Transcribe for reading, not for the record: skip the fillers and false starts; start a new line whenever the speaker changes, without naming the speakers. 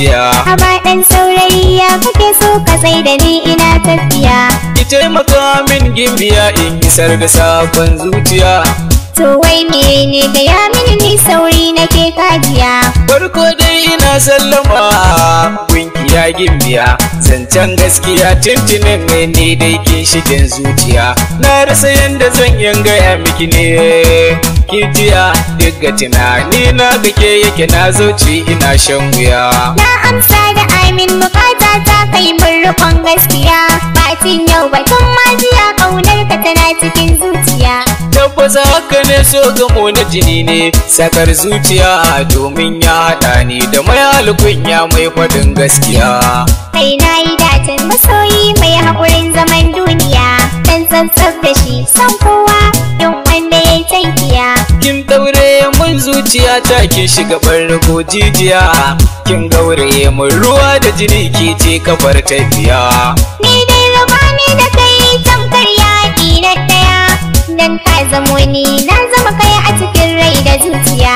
jijiya.
Haba ɗan saurayi, ya kake so ka tsai da ni ina tafiya?
Ki taimaka min gimbiya in isar da sakon zuciya.
To wai mene? Gaya mini, ni sauri nake kajiya.
Farko dai ina sallama gunkiya gimbiya. Zancen gaskiya, tuntunin ne ni dai kin shigin zuciya. Na rasa yanda zan yin gaya miki ne kijiya. Duk ga tunani na gake yake, na zauci ina shan wuya.
Na amsa da amin, bukata ta kai mun rikon gaskiya. Batin yau batun majiya, kaunar ka tana cikin zuciya.
Tabbas haka ne, so gamo na jini ne sakar zuciya, domin ya haɗa ni da mai alkunya mai faɗin gaskiya.
Kai na yi dacin masoyi mai haƙurin zaman duniya, dan tsantsab da shi son kowa in wanda ya yi tankiya.
Kin daure mun zuciya ta, kin shiga ɓargo jijiya, kin gauraye mun ruwa da jini, ki ce kafar tafiya.
Ni dai raba ni da kai tamkar yaƙi na ɗaya, dan ka zamo ni na zama kai a cikin rai da zuciya.